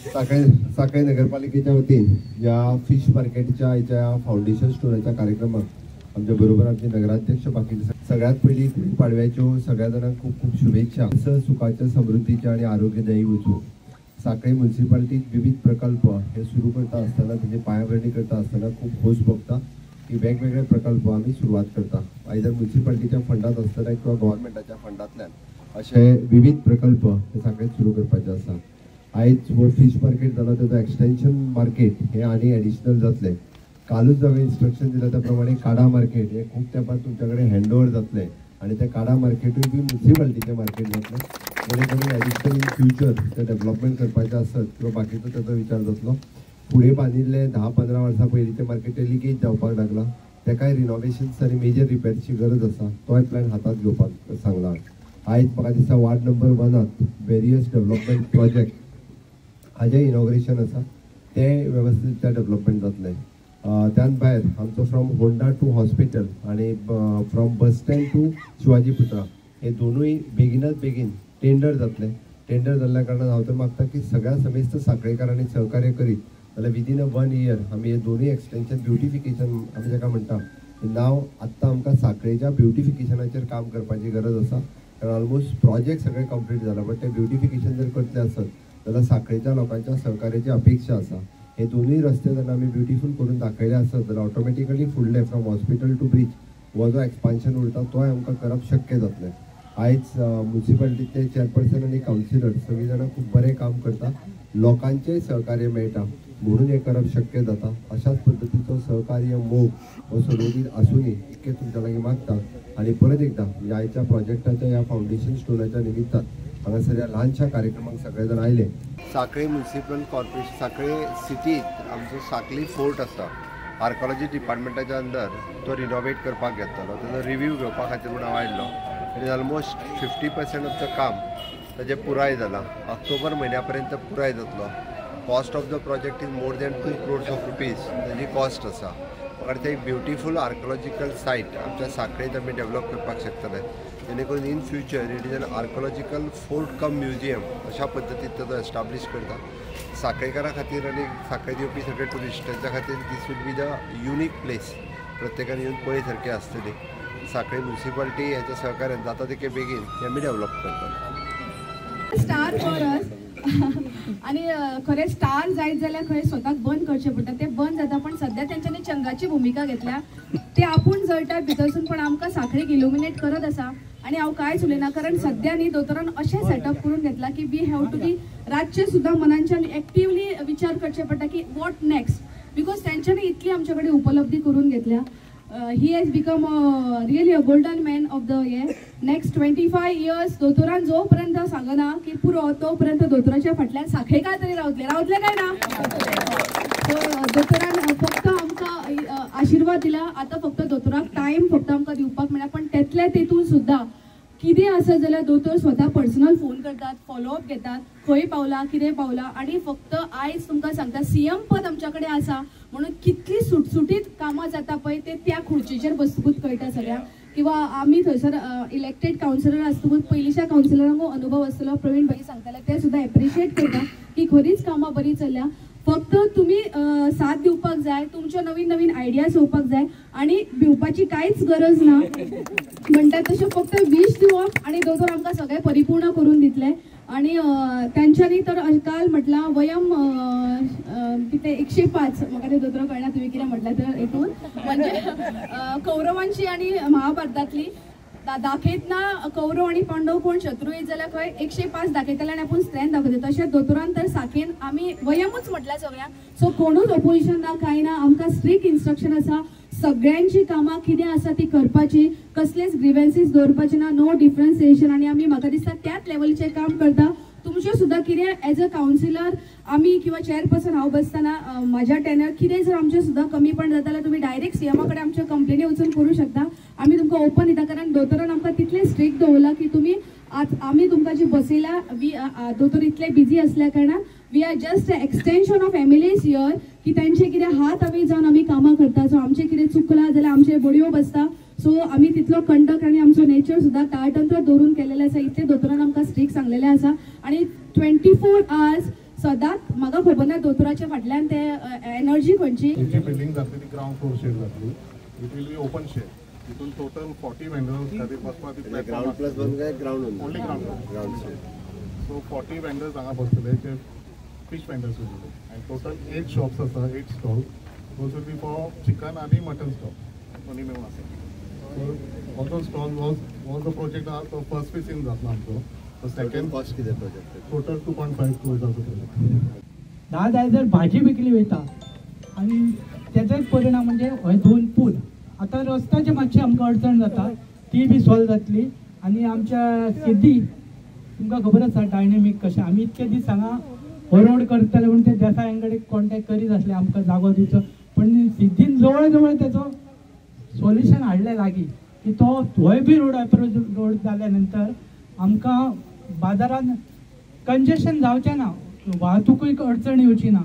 साखळे साखळे नगरपालिकेच्या वतीन ह्या फिश मार्केटच्या ह्या फावंडेशन स्टोनाच्या कार्यक्रमाक आमच्या बरोबर आमचे नगराध्यक्ष बाकी सगळ्यात पयलीं गुढी पाडव्याच्यो सगळ्या जाणांक खूब खूब शुभेच्छा. सुखाच्या, समृद्धीच्या आनी आरोग्यदायी वचूं. साखळे म्युन्सिपाल्टीत विविध प्रकल्प हे सुरू करता आसतना, तेजी पायाभरणी करता आसतना खूब खोस भोगता की वेगवेगळे प्रकल्प आमी सुरवात करता, आयदर म्युन्सिपाल्टीच्या फंडांत आसतना किंवा गव्हर्मेंटाच्या फंडांतल्यान अशे विविध प्रकल्प हे साखळेत सुरू करपाचे आसा. आयज हो फिश मार्केट जाला तेजो एक्सटेंशन मार्केट हे आनी एडिशनल जातलें. कालूच हांवें इन्स्ट्रक्शन दिलां त्या प्रमाणे काडा मार्केट हे खूब तेंपार तुमच्या कडेन हँड ओवर जातलें आनी ते काडा मार्केटूय बी म्युन्सिपाल्टीचें मार्केट जातलें, जेणे करून एडिशनल इन फ्युचर ते डेवलपमेंट करपाचें आसत किंवा बाकीचो तेजो विचार जातलो. फुडें बांदिल्लें 10-15 वर्सां पयलींचें मार्केट तें लिकेज जावपाक लागलां, तेकाय रिनोवेशन्स आनी मेजर रिपेर्सची गरज आसा, तोय प्लॅन हातांत घेवपाक सांगला. आयज म्हाका दिसता ward number 1 various development project हाजें इनॉग्रेशन आसा, तें वेवस्थीत त्या डेवलपमेंट जातलें. त्यान भायर आमचो फ्रॉम होंडा टू हॉस्पिटल आनी from bus stand to Shivaji Putla हे दोनूय बेगिनात बेगीन टेंडर जातलें. टेंडर जाल्ल्या कारणान हांव तर मागता की सगळ्या समेस्त साखळेकारांनी सहकार्य करीत जाल्यार विदीन अ 1 इयर आमी हे दोनूय एक्सटेंशन ब्युटिफिकेशन आमी जाका म्हणटा नाव आत्तां आमकां साखळेच्या ब्युटिफिकेशनाचेर काम करपाची गरज आसा, कारण ऑलमोस्ट प्रोजेक्ट सगळे कंप्लीट जाला, बट ते ब्युटिफिकेशन जर करतले आसत जाल्यार साखळेच्या लोकांच्या सहकार्याची अपेक्षा आसा. हे दोनूय रस्ते जर आमी ब्युटिफूल करून दाखयले आसत जाल्यार ऑटोमॅटिकली फुडले फ्रॉम हॉस्पिटल टू ब्रीज हो जो एक्सपान्शन उरता तोय आमकां करप शक्य जातलें. आयज म्युन्सिपाल्टीचे चेअरपर्सन आनी कावन्सिलर सगळीं जाणां खूब बरें काम करता, लोकांचेंय सहकार्य मेळटा म्हणून हें करप शक्य जाता. अशाच पद्दतीचो सहकार्य मोग हो सदोदीत आसूनय इतकें तुमच्या लागीं मागता आनी परत एकदां म्हणजे आयच्या प्रोजेक्टाच्या ह्या फावंडेशन स्टोनाच्या निमित्तान हांगासर ह्या ल्हानशा कार्यक्रमाक सगळे जाण आयले. साखळे म्युन्सिपल कॉर्पोरेशन साखळे सिटींत आमचो साखळी फोर्ट आसा, आर्कोलॉजी डिपार्टमेंटाच्या अंडर तो रिनोवेट करपाक घेतलो, तेजो रिव्यू घेवपा खातीर म्हूण हांव आयिल्लो. It is almost 50% of the काम ताजें पुराय जालां, ऑक्टोबर म्हयन्या पर्यंत पुराय जातलो. Cost of the project is more than 2 crores of rupees ताजी कॉस्ट आसा. म्हाका ते एक ब्युटिफूल आर्कोलॉजिकल सायट आमच्या साखळेंत आमी डेवलप करपाक शकतले, जेणे करून in future it is an archaeological fort cum museum अशा पद्दतीन ताजो एस्टाब्लीश करता. साखळेकारां खातीर आनी साखळेंत येवपी सगळे ट्युरिस्ट तांच्या खातीर this will be the unique place, प्रत्येकान येवन पळय सारकें आसतली. साखळे म्युन्सिपाल्टी ह्याच्या सहकार्यान जाता तितके बेगीन हें आमी डेवलप करतले. स्टार फॉर अस आनी खरें स्टार जायत जाल्यार खंय स्वताक बंद करचें पडटा, तें बंद जाता, पण सद्या तेंच्यांनी चंगाची भुमिका घेतल्या, ते आपूण जळटा भितरसून, पण आमकां साखळीक इल्युमिनेट करत आसा. आनी हांव कांयच उलयना, कारण सद्या न्ही दोतोरान अशें सेटअप करून घेतला की we have to be रातचें सुद्दां मनांच्यान एक्टिवली विचार करचे पडटा की what next, because तेंच्यांनी इतली आमचे कडेन उपलब्धी करून घेतल्या. He has become really a golden man of the year. Next 25 years दोतोरान जो पर्यंत सांगना की पुरो तो पर्यंत दोतोराच्या फाटल्यान साखळेकार तरी रावतले, रावतले काय ना? सो दोतोरान फक्त आमकां आशिर्वाद दिला, आतां फक्त दोतोराक टायम फक्त आमकां दिवपाक मेळ्ळा, पण तेतले तेतून सुद्दां कितें आसत जाल्यार दोतोर स्वता पर्सनल फोन करतात, फॉलोअप घेतात, खंय पावला कितें पावला. आनी फक्त आयज तुमकां सांगता सीएम पद आमच्या कडेन आसा म्हणून कितली सुटसुटीत कामां जाता पळय ते त्या खुर्चेचेर बसतकूच कळटा सगळ्यांक. किंवा आमी थंयसर इलेक्टेड कावन्सिलर आसतकूच पयलींच्या कावन्सिलरांक अनुभव आसतलो, प्रवीण भाई सांगताले ते सुद्दां एप्रिशिएट करता की खरीच कामां बरीं चल्ल्या. फक्त तुमी साथ दिवपाक जाय, तुमच्यो नवीन नवीन आयडियाज येवपाक जाय आनी भिवपाची कांयच गरज ना म्हणटा तशें फक्त वीश दिवप आनी दोतोर आमकां सगळें परिपूर्ण करून दितले. आनी तेंच्यांनी तर काल म्हटलां वयम कितें 105 म्हाका तें दोतोर कळना तुवें कितें म्हटलें तर हितून म्हणजे कौरवांची आनी महाभारतांतली दाखयतना कौरव आनी पांडव कोण शत्रू येत जाल्यार खंय 105 दाखयतले आनी आपूण स्ट्रेंथ दाखयतले. तशें दोतोरान तर साखेन आमी वयमूच म्हटल्यार सगळ्यांक, सो कोणूच ओपोजिशन ना कांय ना, आमकां स्ट्रिक्ट इन्स्ट्रक्शन आसा सगळ्यांची कामां कितें आसा ती करपाची, कसलेच ग्रिवेन्सीस दवरपाचे ना, नो डिफरन्सिएशन. आनी आमी म्हाका दिसता त्याच लेवलीचें काम करता. तुमच्यो सुद्दां कितें एज अ कावन्सिलर आमी किंवा चेअरपर्सन हांव बसतना म्हाज्या टेनर कितें जर आमचें सुद्दां कमीपण जाता जाल्यार तुमी डायरेक्ट सीएमा कडेन आमच्यो कंप्लेनी वचून करूं शकता, आमी तुमकां ओपन दिता. कारण दोतोरान आमकां तितलें स्ट्रिक्ट दवरलां की तुमी आज आमी तुमकां जी बसयला वी दोतोर इतले बिजी आसल्या कारणान we are just extension of MLAs here की तांचे कितें हात आमी जावन आमी कामां करता. सो आमचें कितें चुकलां जाल्यार आमचेर बडयो बसता, सो आमी तितलो कंडक्ट आनी आमचो नेचर सुद्दां ताळतंत्र दवरून केलेलें आसा, इतलें दोतोरान आमकां स्ट्रिक्ट सांगलेलें आसा. आनी 24 आवर्स सदांच म्हाका खबर ना दोतोराच्या फाटल्यान ते एनर्जी खंयची. जी बिल्डिंग जातली ती ग्रावंड फ्लोर शेड जातली, it will be open shed. तितून टोटल 40 वेंडर्स खातीर बसपाक ग्रावंड प्लस वन काय ground only ground ground shed. So 40 vendors हांगा बसतले जे फीश वेंडर्स उरतले आनी टोटल 8 शॉप्स आसा, 8 stall, those will be for chicken आनी मटन स्टॉल दोन्ही मेळून आसा. So all those stall was the project आहा तो फर्स्ट फेजीन जातलो आमचो. तो सेकंड कॉस्ट कितें प्रोजेक्ट? टोटल 2.5 क्रोर्साचो प्रोजेक्ट. 10 जाल्यार भाजी विकली वयता आनी तेजोय परिणाम म्हणजे हे 2 पूल आतां रस्त्याची मातशी आमकां अडचण जाता ती बी सॉल्व जातली. आनी आमच्या सिद्धी तुमकां खबर आसा डायनेमीक कशें आमी इतके दीस हांगा हो रोड करतले म्हूण ते देसायां कडेन कॉन्टेक्ट करीत आसले आमकां जागो दिवचो, पण सिद्धीन जवळ जवळ तेजो सोल्युशन हाडलें लागीं की तो होय बी रोड एप्रोच रोड जाल्या नंतर आमकां बाजारान कंजेशन जावचें ना, वाहतुकूय अडचण येवची ना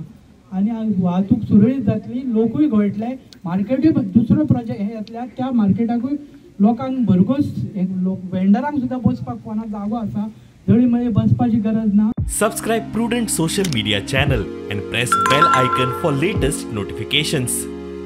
आनी वाहतूक सुरळीत जातली, लोकूय घोळटले. मार्केटूय दुसरो प्रोजेक्ट हे जातल्या त्या मार्केटाकूय लोकांक भरघोस लोक वेंडरांक सुद्दां बसपाक कोणा जागो आसा, जळी मळी बसपाची गरज ना. Subscribe Prudent social media channel and press bell icon for latest notifications.